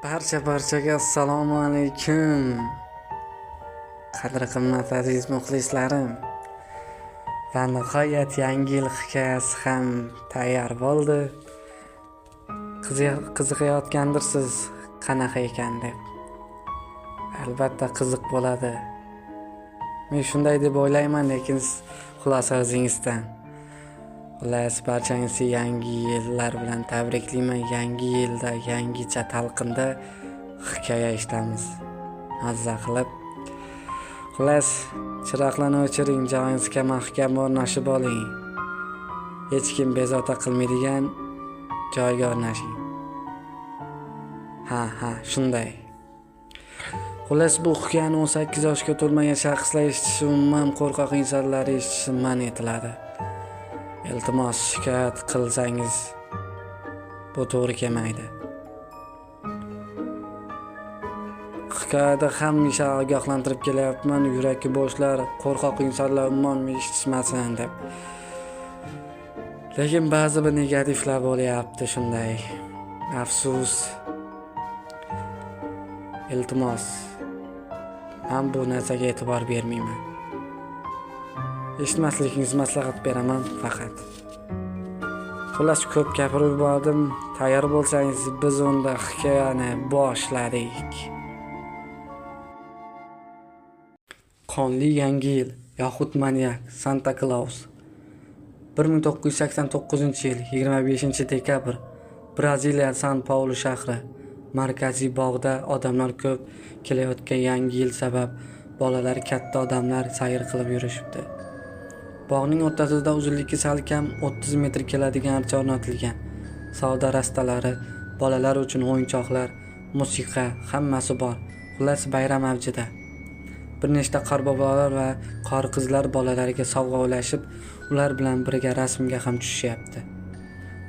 Barcha-barchaga assalomu alaykum. Qadr-qimmat aziz muxlislarim. Va nihoyat yangi yil hikoyasi ham tayyor bo'ldi. Qiziqayotgandirsiz qanaqa ekan deb. Albatta qiziq bo'ladi. Men shunday deb o'ylayman, lekin xulosa o'zingizdan. Xullas, barchangizni yangi yillar bilan tabriklayman. Yangi yilda yangicha talqinda hikoya eshitamiz. Mazza qilib. Xullas, chiroqlarni o'chiring, joyingizga mahkam o'rnashib oling. Hech kim bezovta qilmaydigan joyga o'rnashing. Ha, shunday. Xullas, bu hikoyani 18 yoshga to'lmagan shaxslar eshitishi, umuman qo'rqoq insonlar eshitishi man etiladi. Iltimos, shikoyat qilsangiz bu to'g'ri kelmaydi. Hikoyada hamisha ogohlantirib kelyapman, yuragi bo'shlar, qo'rqoq insonlar umuman eshitishmasin deb. Lekin ba'zi bir negativlar bo'lyapti shunday. Afsus. Iltimos, men bu narsaga e'tibor bermayman. Eshitmasligingizni maslahat beraman faqat. Xullas, ko'p gapirib yubordim. Tayyor bo'lsangiz, biz unda hikoyani boshladik. Qonli yangi yil yoxud manyak Santa Claus. 1989-yil 25-dekabr, Braziliya San Paulo shahri markaziy bog'da odamlar ko'p kelayotgan yangi yil sabab bolalar, katta odamlar sayr qilib yurishibdi. Bog'ning o'rtasida uzunligi salkam 30 metr keladigan archa o'rnatilgan. Savdo rastalari, bolalar uchun o'yinchoqlar, musiqa, hammasi bor. Xullas, bayram avjida. Bir nechta qorbobolar va qor qizlar bolalarga sovg'a ulashib, ular bilan birga rasmga ham tushishyapti.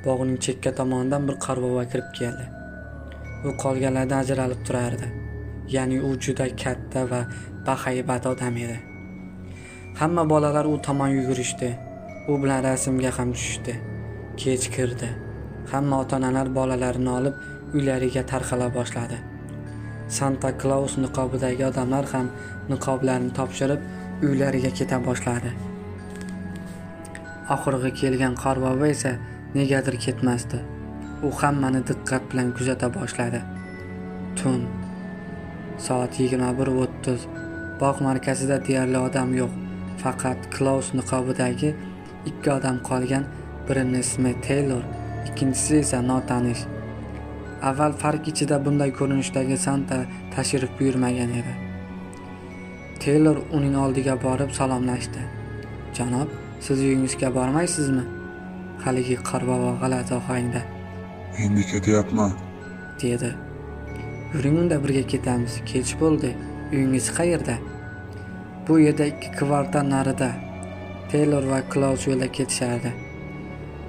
Bog'ning chekka tomonidan bir qorbobo kirib keldi. U qolganlardan ajralib turardi. Ya'ni u juda katta va bahaybat odam edi. Hamma bolalar u tomon yugurishdi. U bilan rasmga ham tushishdi. Kech kirdi. Hamma ota-onalar bolalarini olib uylariga tarqala boshladi. Santa Claus niqobidagi odamlar ham niqoblarini topshirib uylariga keta boshladi. Oxirgi kelgan qorbobo esa negadir ketmasdi. U hammani diqqat bilan kuzata boshladi. Tun. Soat 21:30. Bog' markazida deyarli odam yo'q. Faqat Klaus niqobidagi ikki odam qolgan. Birini ismi Taylor, ikkinchisi esa notanish. Avval park ichida bunday ko'rinishdagi Santa tashrif buyurmagan edi. Taylor uning oldiga borib salomlashdi. "Janob, siz uyingizga bormaysizmi?" Haligi qorbobo g'alati ohangda. "Endi ketyapman," dedi. "Yuring unda birga ketamiz. Kech bo'ldi. Uyingiz qayerda?" Bu yerda 2 kvartal narida. Taylor va Klaus yo'lda ketishardi.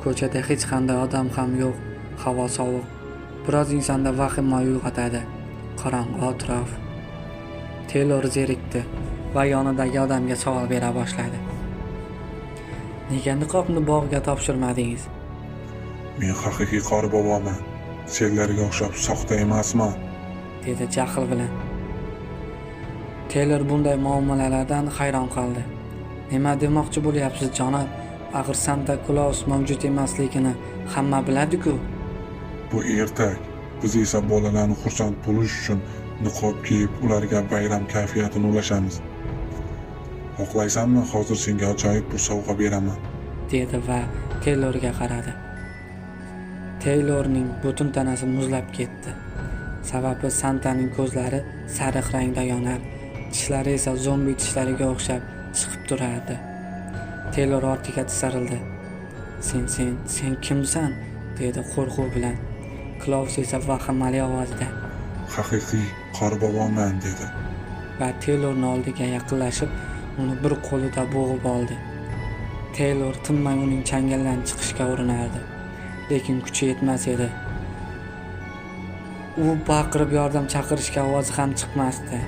Ko'chada hech qanday odam ham yo'q. Havo sovuq. Biroz insonda vahima uyg'otadi. Qorong'u atrof. Taylor zerikdi va yonidagi odamga savol bera boshladi. "Nega niqobni bog'ga topshirmadingiz?" "Men haqiqiy qorboboman. Senlarga o'xshab soxta emasman," dedi jahl bilan. Taylor bunday muomalalardan hayron qoldi. "Nima demoqchi bo'lyapsiz, janob? Axir Santa Claus mavjud emasligini hamma biladi-ku." "Bu ertak. Biz esa bolalarni xursand bo'lish uchun niqob kiyib, ularga bayram kayfiyatini ulashamiz. Xohlaysanmi, hozir senga ajoyib bir sovg'a beraman," dedi va Taylorga qaradi. Taylorning butun tanasi muzlab ketdi. Sababi Santaning ko'zlari sariq rangda yonar, tishlari esa zombi tishlariga o'xshab chiqib turardi. Taylor ortiga tisarildi. Sen kimsan?" dedi qo'rquv bilan. Klaus esa vahimali ovozda "Haqiqiy qorboboman," dedi. Va Taylorning oldiga yaqinlashib, uni bir qo'lida bo'g'ib oldi. Taylor tinmay uning changalidan chiqishga urinardi, lekin kuchi yetmas edi. U baqirib yordam chaqirishga ovozi ham chiqmasdi.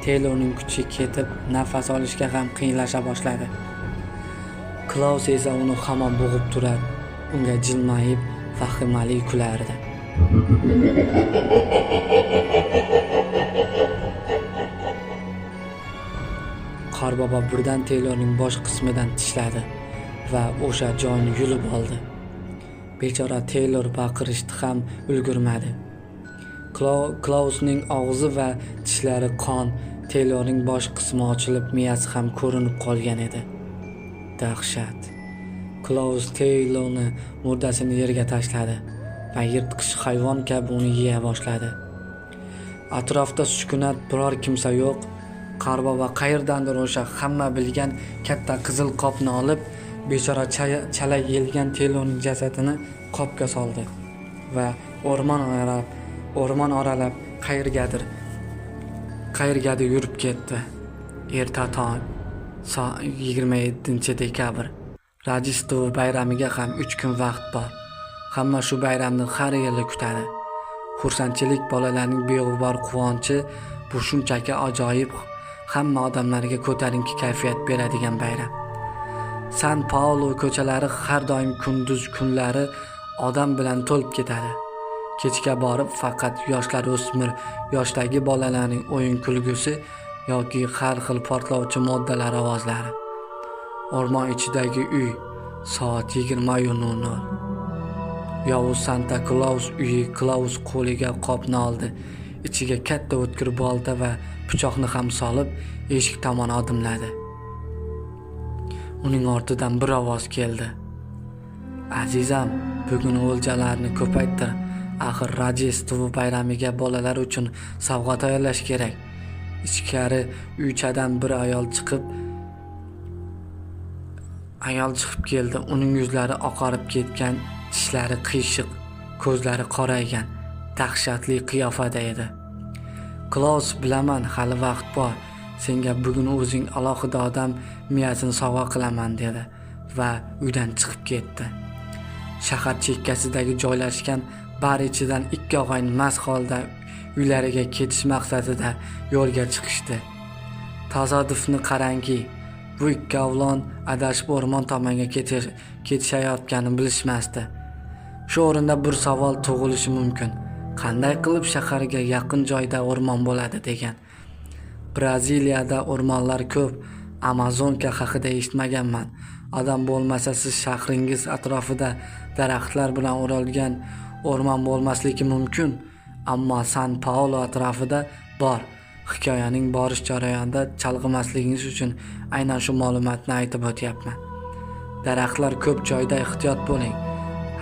Taylorning kuchi ketib, nafas olishga ham qiyinlasha boshladi. Klaus esa uni hamon bo'g'ib turar, unga jilmayib vahimali kulardi. Qorbobo birdan Taylorning bosh qismidan tishladi va o'sha joyni yulib oldi. Bechora Taylor baqirishdi ham ulgurmadi. Klausning og'zi va tishlari qon, Taylorning bosh qismi ochilib, miyasi ham ko'rinib qolgan edi. Dahshat. Klaus Taylorni murdasini yerga tashladi va yirtqich hayvon kabi uni yeya boshladi. Atrofda sukunat, biror kimsa yo'q. Qorbobo qayerdandir o'sha hamma bilgan katta qizil qopni olib, bechora chala yelgan Taylorning jasadini qopga soldi va o'rmon oralab qayergadir yurib ketdi. Erta tong, 27 dekabr. Rojdestvo bayramiga ham 3 kun vaqt bor. Hamma shu bayramni har yili kutadi. Xursandchilik, bolalarning beg'ubor quvonchi, bu shunchaki ajoyib, hamma odamlarga ko'tarinki kayfiyat beradigan bayram. San Paulo ko'chalari har doim kunduz kunlari odam bilan to'lib ketadi. Kechga borib faqat yoshlar, o'smir yoshdagi bolalarning o'yin kulgusi yoki har xil portlovchi moddalar ovozlari. O'rmon ichidagi uy, soat 20:00. Yovuz Santa Klaus uyi. Klaus qo'liga qopni oldi. Ichiga katta o'tkir bolta va pichoqni ham solib, eshik tomon odimladi. Uning ortidan bir ovoz keldi. "Azizam, bugun o'ljalarni ko'paytir. Axir Rojdestvo bayramiga bolalar uchun sovg'a tayyorlash kerak." Ichkari uychadan bir ayol chiqib keldi. Uning yuzlari oqarib ketgan, tishlari qiyshiq, ko'zlari qoraygan, dahshatli qiyofada edi. "Klaus, bilaman, hali vaqt bor. Senga bugun o'zing alohida odam miyasini sovg'a qilaman", dedi va uydan chiqib ketdi. Shahar chekkasidagi joylashgan bar ichidan ikki og'ayni mast holda uylariga ketish maqsadida yo'lga chiqishdi. Tasodifni qarangki, bu ikkovlon adashib o'rmon tomonga ketishayotganini bilishmasdi. Shu o'rinda bir savol tug'ilishi mumkin. Qanday qilib shaharga yaqin joyda o'rmon bo'ladi degan. Braziliyada o'rmonlar ko'p. Amazonka haqida eshitmaganman. Odam bo'lmasa, siz shahringiz atrofida daraxtlar bilan o'ralgan o'rmon bo'lmasligi mumkin, ammo San Paulo atrofida bor. Hikoyaning borish jarayonida chalg'imasligingiz uchun aynan shu ma'lumotni aytib o'tyapman. Daraxtlar ko'p joyda ehtiyot bo'ling.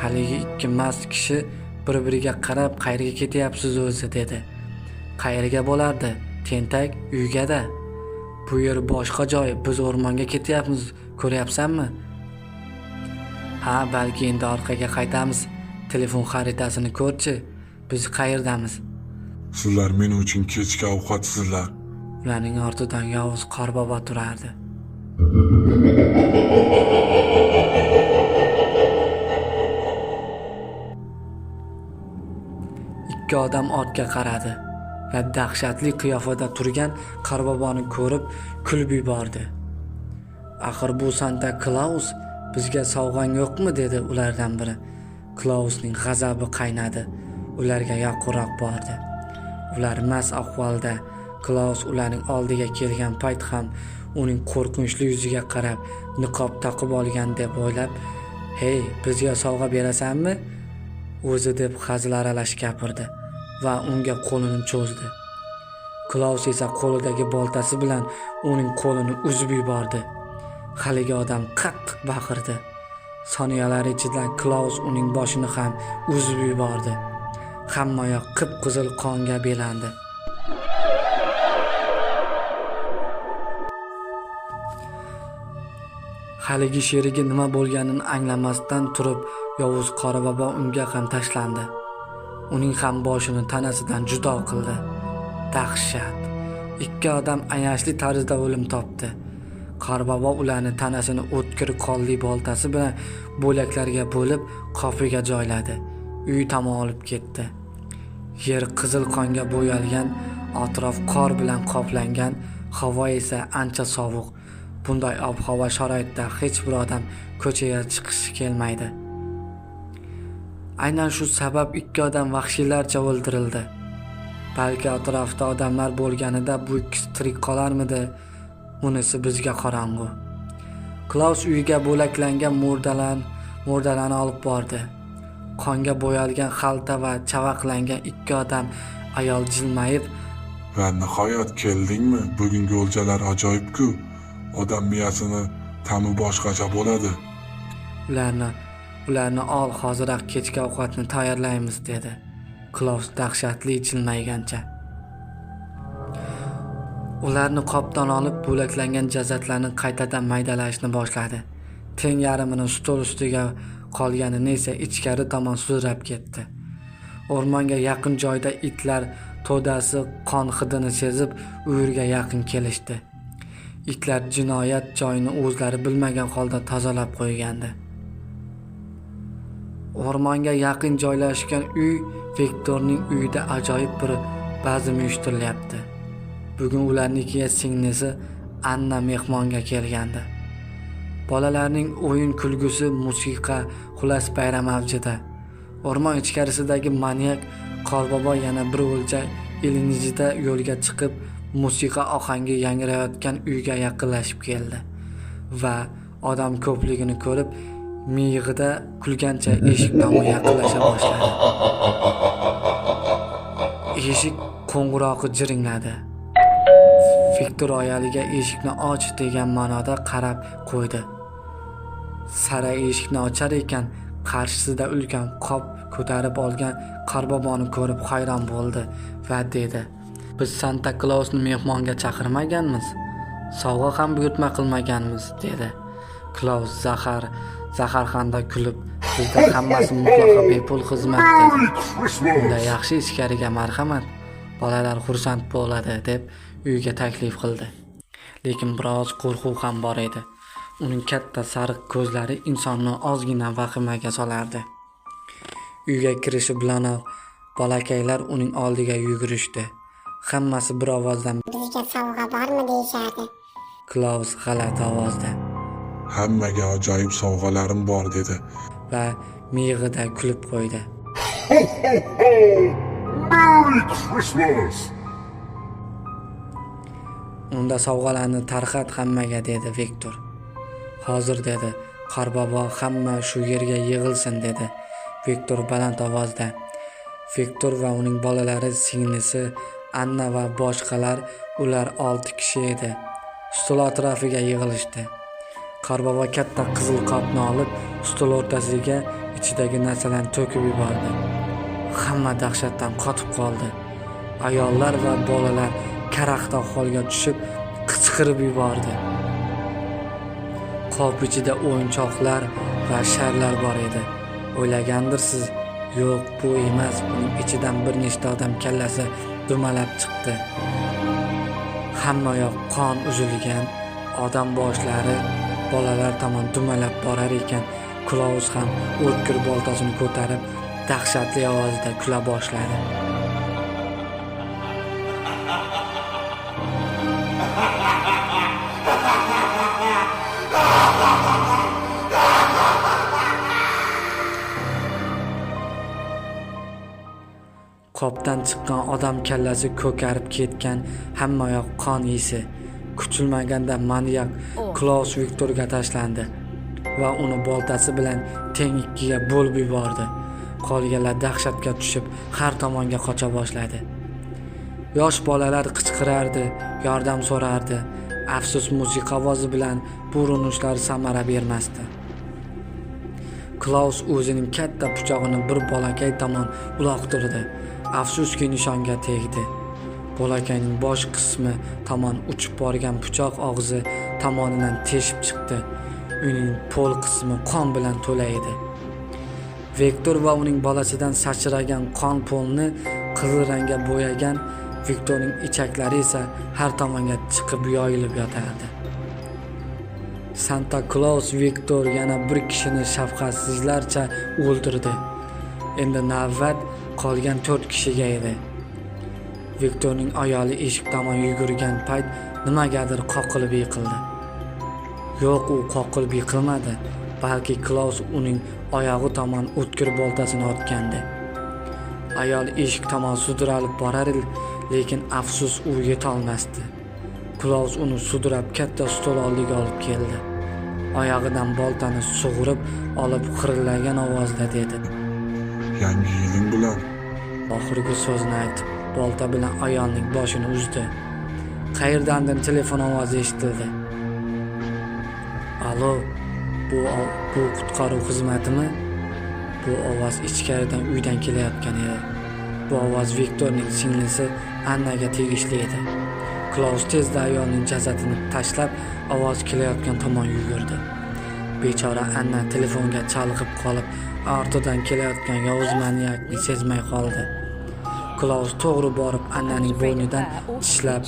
Haligi ikki mast kishi bir-biriga qarab, "Qayerga ketyapsiz o'zi?" dedi. "Qayerga bo'lardi? Tentak, uyga-da. Bu yer boshqa joy, biz o'rmonga ketyapmiz, ko'ryapsanmi?" "Ha, balki endi orqaga qaytamiz. Telefon xaritasini ko'rchi. Biz qayerdamiz?" Sizlar men uchun kechki ovqatsizlar. Ularning ortidan yovuz Qorbobo turardi. Ikki odam ortga qaradi va dahshatli qiyofada turgan Qorboboni ko'rib kulib yubordi. "Axir bu Santa Klaus, bizga sovg'ang yo'qmi?" dedi ulardan biri. Klausning g'azabi qaynadi. Ularga yaqinroq bordi. Ular mast ahvolda Klaus ularning oldiga kelgan payt ham uning qo'rqinchli yuziga qarab, niqob taqib olgan deb o'ylab, "Hey, bizga sovg'a berasanmi o'zi?" deb hazil aralash gapirdi va unga qo'lini cho'zdi. Klaus esa qo'lidagi boltasi bilan uning qo'lini uzib yubordi. Haligi odam qattiq baqirdi. Soniyalar ichida Klaus uning boshini ham uzib yubordi. Hammayoq qip-qizil qonga belandi. Haligi sherigi nima bo'lganini anglamasdan turib, yovuz Qorbobo unga ham tashlandi. Uning ham boshini tanasidan judo qildi. Dahshat. Ikki odam ayanchli tarzda o'lim topdi. Qorbobo ularni tanasini o'tkir qonli boltasi bilan bo'laklarga bo'lib, qopiga joyladi. Uy tomon olib ketdi. Yer qizil qonga bo'yalgan, atrof qor bilan qoplangan, havo esa ancha sovuq. Bunday ob-havo sharoitida hech bir odam ko'chaga chiqishsi kelmaydi. Aynan shu sabab 2 odam vahshiylarcha o'ldirildi. Balki atrofda odamlar bo'lganida bu ikkisi tirik qolarmidi? Unisi bizga qorong'u. Klaus uyiga bo'laklangan murdalarni olib bordi. Qonga bo'yalgan xalta va chavaqlangan 2 odam ayol jilmayib, "Va nihoyat keldingmi? Bugungi o'ljalar ajoyib-ku. Odam miyasini ta'mi boshqacha bo'ladi. Ularni ol, hoziroq kechki ovqatni tayyorlaymiz" dedi Klaus dahshatli jilmaygancha. Ularni qopdan olib, bo'laklangan jasadlarni qaytadan maydalashni boshladi. Teng yarmini stol ustiga, qolganini esa ichkari tomon sudrab ketdi. O'rmonga yaqin joyda itlar to'dasi qon hidini sezib, u yerga yaqin kelishdi. Itlar jinoyat joyini o'zlari bilmagan holda tozalab qo'ygandi. O'rmonga yaqin joylashgan uy Viktorning uyida ajoyib bir bazm uyushtirilyapti. Bugun ularnikiga singlisi Anna mehmonga kelgandi. Bolalarning o'yin kulgusi, musiqa, xullas bayram avjida. O'rmon ichkarisidagi manyak Qorbobo yana bir o'lja ilinjida yo'lga chiqib, musiqa ohangi yangrayotgan uyga yaqinlashib keldi va odam ko'pligini ko'rib, miyig'ida kulgancha eshik tomon yaqinlasha boshladi. Eshik qo'ng'irog'i jiringladi. Viktor oyaliga eshikni och degan ma'noda qarab qo'ydi. Sara eshikni ochar ekan, qarshisida ulkan qop ko'tarib olgan Qorboboni ko'rib hayron bo'ldi va dedi: "Biz Santa Klausni mehmonga chaqirmaganmiz, sovg'a ham buyurtma qilmaganmiz" dedi. Klaus zaharxanda kulib, "Bizda hammasi mutlaqo bepul xizmat" dedi. "Unda yaxshi, ichkariga marhamat, bolalar xursand bo'ladi" deb uyga taklif qildi. Lekin biroz qo'rquv ham bor edi. Uning katta sariq ko'zlari insonni ozgina vahimaga solardi. Uyga kirishi bilanoq bolakaylar uning oldiga yugurishdi. Hammasi bir ovozdan "Bizga sovg'a bormi?" deyishardi. Klaus g'alati ovozda "Hammaga ajoyib sovg'alarim bor" dedi va miyig'ida kulib qo'ydi. Ho ho ho! Merry Christmas! "Unda sovg'alarni tarqat hammaga" dedi Viktor. "Hozir" dedi Qorbobo, "hamma shu yerga yig'ilsin" dedi Viktor baland ovozda. Viktor va uning bolalari, singlisi Anna va boshqalar, ular 6 kishi edi. Stol atrofiga yig'ilishdi. Qorbobo katta qizil qopni olib, stol o'rtasiga ichidagi narsalarni to'kib yubordi. Hamma dahshatdan qotib qoldi. Ayollar va bolalar karaxt ahvolga tushib, qichqirib yubordi. Qop ichida o'yinchoqlar va sharlar bor edi. O'ylagandirsiz, yo'q, bu emas. Uning ichidan bir nechta odam kallasi dumalab chiqdi. Hammayoq qon uzilgan odam boshlari bolalar tomon dumalab borar ekan, Klaus ham o'tkir boltasini ko'tarib, dahshatli ovozda kula boshladi. Qopdan chiqqan odam kallasi ko'karib ketgan, hammayoq qon isi. Kutilmaganda manyak Klaus Viktorga tashlandi va uni boltasi bilan teng ikkiga bo'lib yubordi. Qolganlar dahshatga tushib, har tomonga qocha boshladi. Yosh bolalar qichqirardi, yordam so'rardi. Afsus, musiqa ovozi bilan bu urinishlar samara bermasdi. Klaus o'zining katta pichog'ini bir bolakay tomon uloqtirdi. Afsuski, nishonga tegdi. Bolakayning bosh qismi tomon uchib borgan pichoq og'zi tomonidan teshib chiqdi. Uning po'l qismi qon bilan to'la edi. Viktor va uning bolasidan sachragan qon polni qizil rangga bo'yagan. Viktorning ichaklari esa har tomonga chiqib yoyilib yotardi. Santa Klaus Viktor yana bir kishini shafqatsizlarcha o'ldirdi. Endi navbat qolgan 4 kishiga edi. Viktorning ayoli eshik tomon yugurgan payt nimagadir qoqilib yiqildi. Yo'q, u qoqilib yiqilmadi. Balki Klaus uning oyog'i tomon o'tkir boltasini otgandi. Ayol eshik tomon sudralib borar, lekin afsus u yetolmasdi. Klaus uni sudrab katta stol oldiga olib keldi. Oyog'idan boltani sug'urib olib xirillagan ovozda dedi: Yangi yiling bilan. Oxirgi so'zni aytib, bolta bilan ayolning boshini uzdi. Qayerdandir telefon ovozi eshitildi. Alo, bu qutqaruv xizmatimi? Bu ovoz ichkaridan uydan kelayotgan edi. Bu ovoz Viktorning singlisi Annaga tegishli edi. Klaus tezda ayolning jasadini tashlab, ovoz kelayotgan tomon yugurdi. Bechora Anna telefonga chalg'ib qolib, ortidan kelayotgan yovuz manyakni sezmay qoldi. Klaus to'g'ri borib Annaning bo'ynidan tishlab,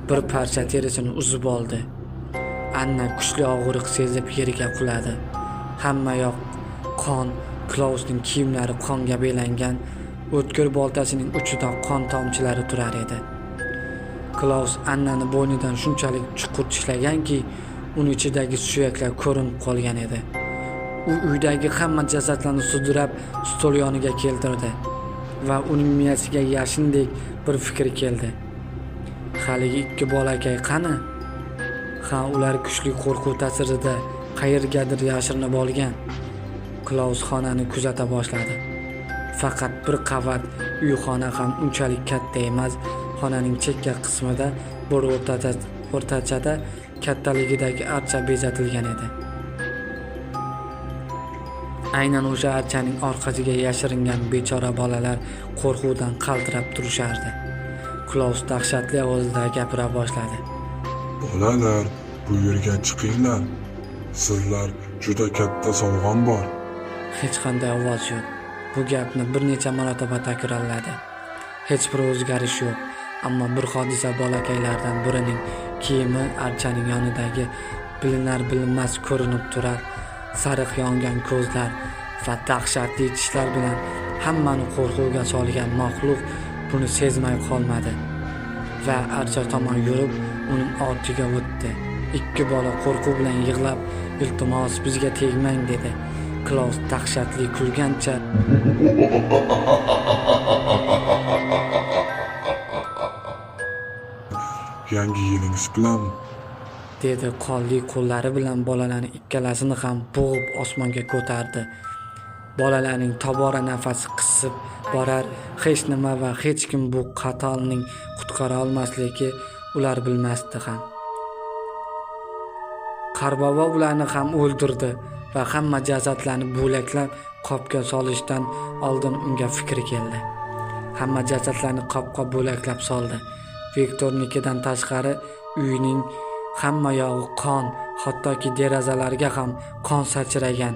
bir parcha terisini uzib oldi. Anna kuchli og'riq sezib yerga quladi. Hamma yoq qon, Klausning kiyimlari qonga belangan, o'tkir boltasining uchida qon tomchilari turar edi. Klaus Annani bo'ynidan shunchalik chuqur tishlaganki, uni ichidagi suyaklar ko'rinib qolgan edi. U uydagi hamma jasadlarni sudrab stol yoniga keltirdi va uning miyasiga yashindek bir fikr keldi. Haligi ikki bolakay qani? Ha, ular kuchli qo'rquv ta'sirida qayergadir yashirinib olgan. Klaus xonani kuzata boshladi. Faqat bir qavat uyxona ham unchalik katta emas. Xonaning chekka qismida bir o'rtachada kattaligidagi archa bezatilgan edi. Aynan o'sha archaning orqasiga yashiringan bechora bolalar qo'rquvdan qaltirab turishardi. Klaus dahshatli ovozda gapira boshladi. Bolalar, bu yerga chiqinglar. Sizlar juda katta sovg'am bor. Hech qanday ovoz yo'q. Bu gapni bir necha marotaba takrorladi. Hech bir o'zgarish yo'q. Ammo bir hodisa bolakaylardan birining kiyimi archaning yonidagi bilinar-bilinmas ko'rinib turar. Sariq yongan ko'zlar va dahshatli tishlar bilan hammani qo'rquvga solgan maxluq buni sezmay qolmadi va archa tomon yurib uning ortiga o'tdi. Ikki bola qo'rquv bilan yig'lab, "Iltimos, bizga tegmang" dedi. Klaus dahshatli kulgancha Yangi yilingiz bilan dedi. Qonli qo'llari bilan bolalarning ikkalasini ham bo'g'ib osmonga ko'tardi. Bolalarning tobora nafasi qisib borar, hech nima va hech kim bu qatalning qutqara olmasligi ular bilmasdi ham. Qorbobo ularni ham o'ldirdi va hamma jasadlarni bo'laklab qopga solishdan oldin unga fikr keldi. Hamma jasadlarni qopqa bo'laklab soldi. Viktornikidan tashqari uyning hamma yog'i qon, hattoki derazalarga ham qon sachragan.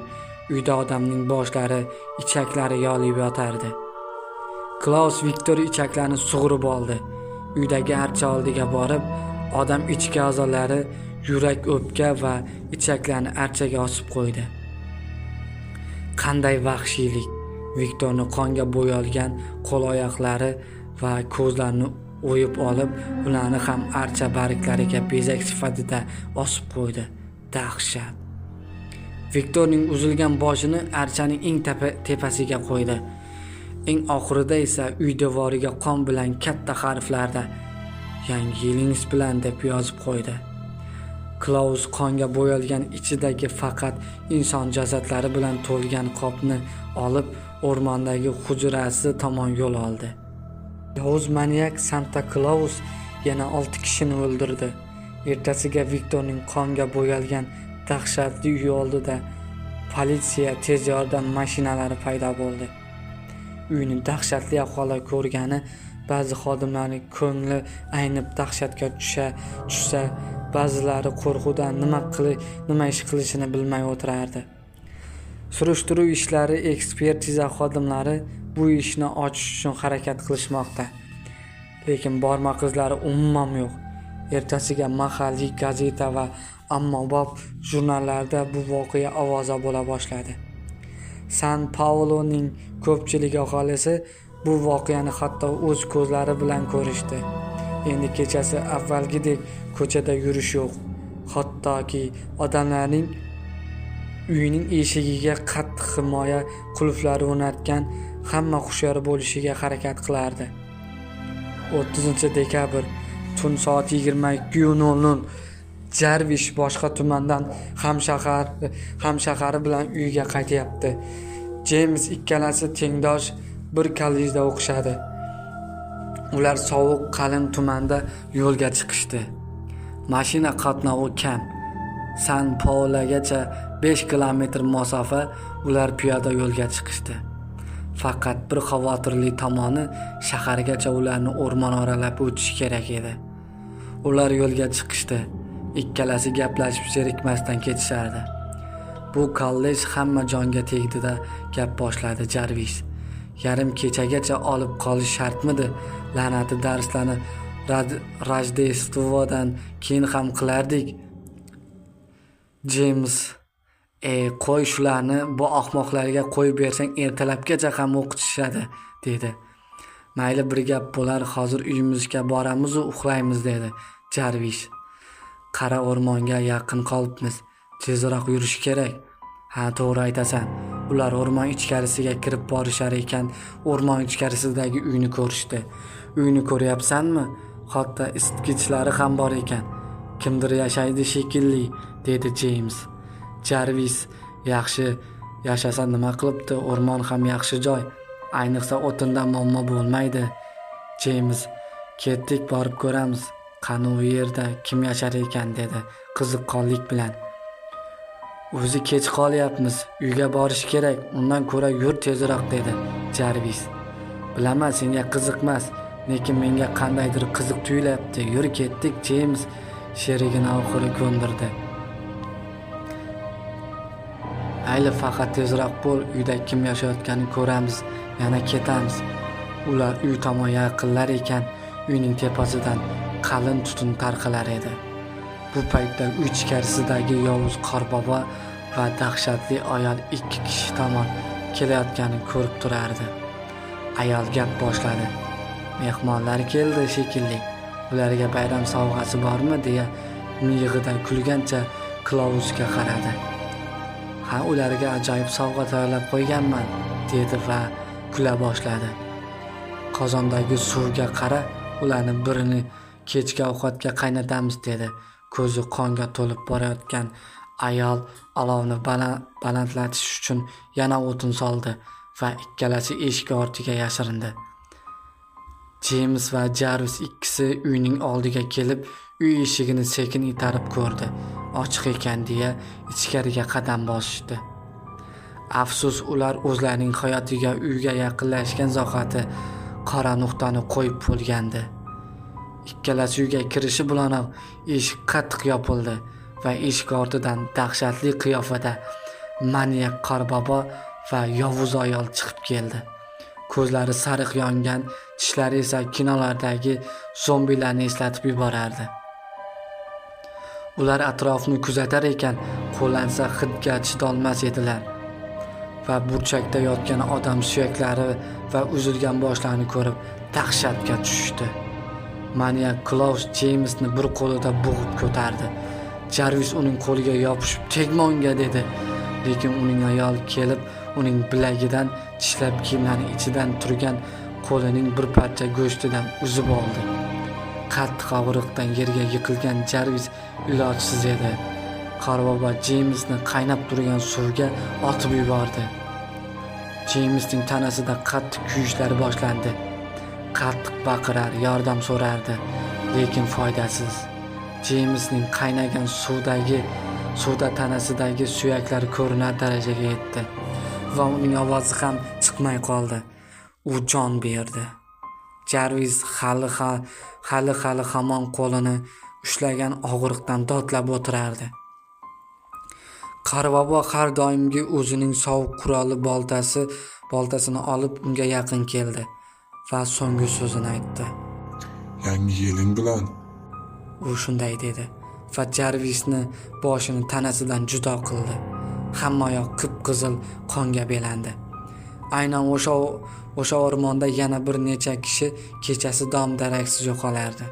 Uyda odamning boshlari, ichaklari yolib yotardi. Klaus Viktor ichaklarini sug'urib oldi. Uydagi archa oldiga borib, odam ichki a'zolari, yurak, o'pka va ichaklarni archaga osib qo'ydi. Qanday vahshiylik! Viktorni qonga bo'yalgan qo'l-oyoqlari va ko'zlarini o'yib olib, ularni ham archa barglariga bezak sifatida osib qo'ydi. Dahshat! Viktorning uzilgan boshini archaning eng tepasiga qo'ydi. Eng oxirida esa uy devoriga qon bilan katta harflarda "Yangi yilingiz bilan" deb yozib qo'ydi. Klaus qonga bo'yalgan ichidagi faqat inson jasadlari bilan to'lgan qopni olib o'rmondagi hujrasi tomon yo'l oldi. Yovuz manyak Santa Klaus yana 6 kishini o'ldirdi. Ertasiga Viktorning qonga bo'yalgan dahshatli uyi oldida politsiya tez yordam mashinalari paydo bo'ldi. Uyni dahshatli ahvolda ko'rgani ba'zi xodimlarning ko'ngli aynib dahshatga tushsa, ba'zilari qo'rquvdan nima ish qilishini bilmay o'tirardi. Surishtiruv ishlari ekspertiza xodimlari bu ishni ochish uchun harakat qilishmoqda. Lekin barmoq izlari umuman yo'q. Ertasiga mahalliy gazeta va ommabop jurnallarda bu voqea ovoza bo'la boshladi. San Pauloning ko'pchilik aholisi bu voqeani hatto o'z ko'zlari bilan ko'rishdi. Endi kechasi avvalgidek ko'chada yurish yo'q. Hattoki odamlarning Uyning eshigiga qattiq himoya qulflari o'rnatgan, hamma hushyor bo'lishiga harakat qilardi. 30 dekabr, tun soat 22:00. Jarvish boshqa tumandan hamshahari bilan uyiga qaytyapti. Jeyms ikkalasi tengdosh, bir kollejda o'qishadi. Ular sovuq, qalin tumanda yo'lga chiqishdi. Mashina qatnovi kam. San Paulagacha 5 kilometr masofa. Ular piyoda yo'lga chiqishdi. Faqat bir xavotirli tomoni, shahargacha ularni o'rmon oralab o'tish kerak edi. Ular yo'lga chiqishdi. Ikkalasi gaplashib zerikmasdan ketishardi. "Bu kollej hamma jonga tegdi-da", gap boshladi Jarvis. "Yarim kechagacha olib qolish shartmidi? La'nati, darslarni Rojdestvodan keyin ham qilardik." Jeyms: "E, qo'y shularni, bu ahmoqlarga qo'yib bersang, ertalabgacha ham o'qitishadi", dedi. "Mayli, bir gap bo'lar, hozir uyimizga boramizu uxlaymiz", dedi Jarvis. "Qara, o'rmonga yaqin qolibmiz, tezroq yurish kerak." "Ha, to'g'ri aytasan." Ular o'rmon ichkarisiga kirib borishar ekan, o'rmon ichkarisidagi uyni ko'rishdi. "Uyni ko'ryapsanmi? Hatto isitgichlari ham bor ekan. Kimdir yashaydi shekilli", dedi Jeyms. Jarvis: "Yaxshi, yashasa nima qilibdi? O'rmon ham yaxshi joy, ayniqsa o'tinda muammo bo'lmaydi." Jeyms: "Ketdik, borib ko'ramiz, qani u yerda kim yashar ekan", dedi qiziqqonlik bilan. "O'zi kech qolyapmiz, uyga borish kerak, undan ko'ra yur tezroq", dedi Jarvis. "Bilaman, senga qiziqmas, lekin menga qandaydir qiziq tuyulyapti. Yur, ketdik." Jeyms sherigini oxiri ko'ndirdi. "Mayli, faqat tezroq bo'l, uyda kim yashayotganini ko'ramiz, yana ketamiz." Ular uy tomon yaqinlar ekan, uyning tepasidan qalin tutun tarqalar edi. Bu paytda uy ichkarisidagi yovuz qorbobo va dahshatli ayol ikki kishi tomon kelayotganini ko'rib turardi. Ayol gap boshladi: "Mehmonlar keldi shekilli, ularga bayram sovg'asi bormi?" deya miyig'ida kulgancha Klausga qaradi. "Ha, ularga ajoyib sovg'a tayyorlab qo'yganman", dedi va kula boshladi. "Qozondagi suvga qara, ularni birini kechki ovqatga qaynatamiz", dedi. Ko'zi qonga to'lib borayotgan ayol olovni balandlatish uchun yana o'tin soldi va ikkalasi eshik ortiga yashirindi. Jeyms va Jarvis ikkisi uyning oldiga kelib, uy eshigini sekin itarib ko'rdi. Ochiq ekan deya ichkariga qadam bosishdi. Afsus, ular o'zlarining hayotiga uyga yaqinlashgan zahoti qora nuqtani qo'yib bo'lgandi. Ikkalasi uyga kirishi bilanoq eshik qattiq yopildi va eshik ortidan dahshatli qiyofada manyak qorbobo va yovuz ayol chiqib keldi. Ko'zlari sariq yongan, tishlari esa kinolardagi zombilarni eslatib yuborardi. Ular atrofni kuzatar ekan, qo'llansa hidga chidolmas edilar va burchakda yotgan odam suyaklari va uzilgan boshlarni ko'rib dahshatga tushishdi. Manyak Klaus Jeymsni bir qo'lida bo'g'ib ko'tardi. Jarvis uning qo'liga yopishib, "Tegma unga", dedi. Lekin uning ayol kelib, uning bilagidan tishlab, kiyimlari ichidan turgan qo'lining bir parcha go'shtidan uzib oldi. Qattiq og'riqdan yerga yiqilgan Jarvis ilojsiz edi. Qorbobo Jeymsni qaynab turgan suvga otib yubordi. Jeymsning tanasida qattiq kuyishlar boshlandi. Qattiq baqirar, yordam so'rardi, lekin foydasiz. Jeymsning qaynagan suvda tanasidagi suyaklar ko'rinar darajaga yetdi va uning ovozi ham chiqmay qoldi. U jon berdi. Jarvis hali hamon qo'lini ushlagan og'riqdan dodlab o'tirardi. Qorbobo har doimgi o'zining sovuq quroli boltasini olib unga yaqin keldi va so'nggi so'zini aytdi. Yangi yiling bilan. U shunday dedi va Jarvisni boshini tanasidan judo qildi. Hammayoq qip-qizil qonga belandi. Aynan o'sha o'rmonda yana bir necha kishi kechasi dom daraksiz yo'qolardi.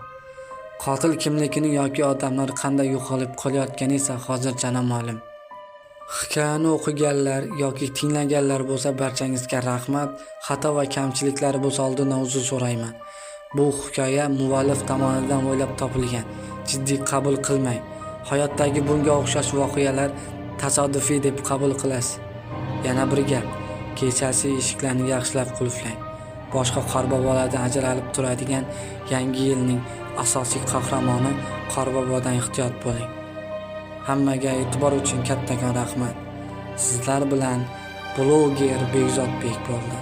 Qotil kimligini yoki odamlar qanday yo'qolib qolayotgani esa hozircha noma'lum. Hikoyani o'qiganlar yoki tinglaganlar bo'lsa, barchangizga rahmat. Xato va kamchiliklari bo'lsa, oldindan uzr so'rayman. Bu hikoya muallif tomonidan o'ylab topilgan. Jiddiy qabul qilmang. Hayotdagi bunga o'xshash voqealar tasodifiy deb qabul qilasiz. Yana bir gap, kechasi eshiklarni yaxshilab qulflang. Boshqa qorbobolardan ajralib turadigan Yangi yilning asosiy qahramoni Qorbobodan ehtiyot bo'ling. Hammaga e'tibor uchun kattakon rahmat. Sizlar bilan bloger Bekzodbek bo'ldi.